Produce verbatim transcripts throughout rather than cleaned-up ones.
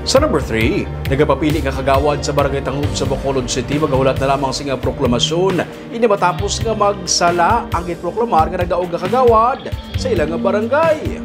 Sa number three, nagapapili nga kagawad sa Barangay Tangub sa Bacolod City magahulat na lamang sing proklamasyon. Ini matapos nga magsala ang ginproklamar nga nagdaog nga kagawad sa ilang barangay.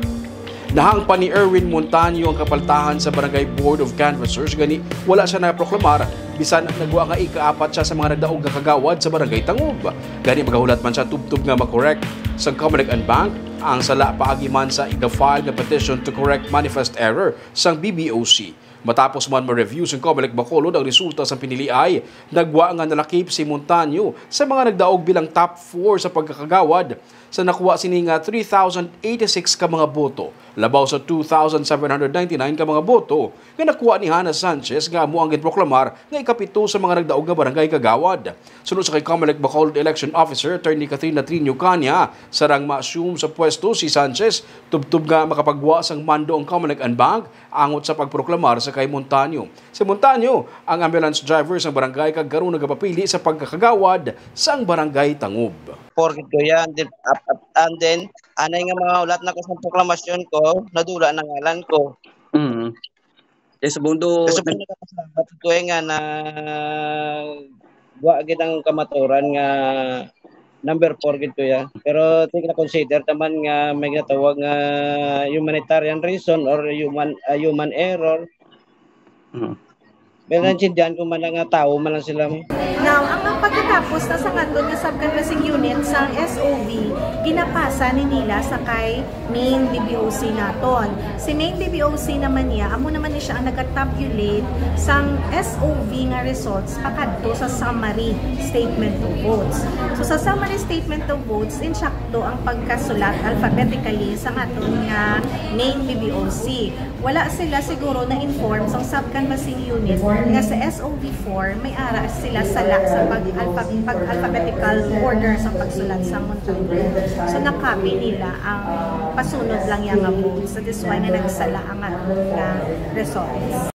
Nahangpan ni Erwin Montaño ang kapaltahan sa Barangay Board of Canvassers, gani wala siya naproklamar bisan nagwa nga ikaapat siya sa mga nagdaog nga kagawad sa Barangay Tangub. Gani magahulat man siya tubtob nga makorek sang Comelec and Bank ang sala paagi man sa iga-file nga petition to correct manifest error sang B B O C. Matapos man ma-review sang Comelec Bacolod ang resulta sang piniliay, nagwa nga nalakip si Montaño sa mga nagdaog bilang top four sa pagkakagawad sa nakuha sini nga three thousand eighty-six ka mga boto, labaw sa two thousand seven hundred ninety-nine ka mga boto nga nakuha ni Hana Sanchez nga amo ang ginproklamar nga ikapito sa mga nagdaog nga barangay kagawad. Suno sa kay Comelec Bacolod Election Officer Attorney Katrina Trinio Cania, sarang ma-assume sa pwesto si Sanchez, tubtob nga makapagwa sang mando ang Comelec and Bank angot sa pagproklamar sa kay Montaño. Si Montaño ang ambulance driver sang barangay kag karon nagapapili sa pagkakagawad sang Barangay Tangub. Four gid ko yan. Then, up, up, and then, anay nga mga ulat na ko sa proklamasyon ko, nadula na ngalan ko. Mm. Kay sa bundo, Kasi po nagpasalamat ko eh nga na wa gid ang kamaturan nga number four gid ko ya. Pero tig na consider taman nga may ginatawag nga humanitarian reason or human ah, human error. Mm. Pero naintindihan ko man lang nga tao man lang sila. Now, ang pagkatapos na sa ngadto nga sub-canvassing unit sa S O V, ginapasa ni nila sa kay main B B O C naton. Si main B B O C naman niya, amo naman ni siya ang nagatabulate sang S O V nga results pakadto sa summary statement of votes. So sa summary statement of votes, insakto ang pagkasulat alphabetically sa aton nga main B B O C. Wala sila siguro na-inform sang sub-canvassing unit nga sa S O V four may ara sila sala sa pag-alpha- pag-alphabetical order sa pagsulat sa Montaño. So na-copy nila ang pasunod lang yang nga votes. That is why nga nagsala ang aton nga results.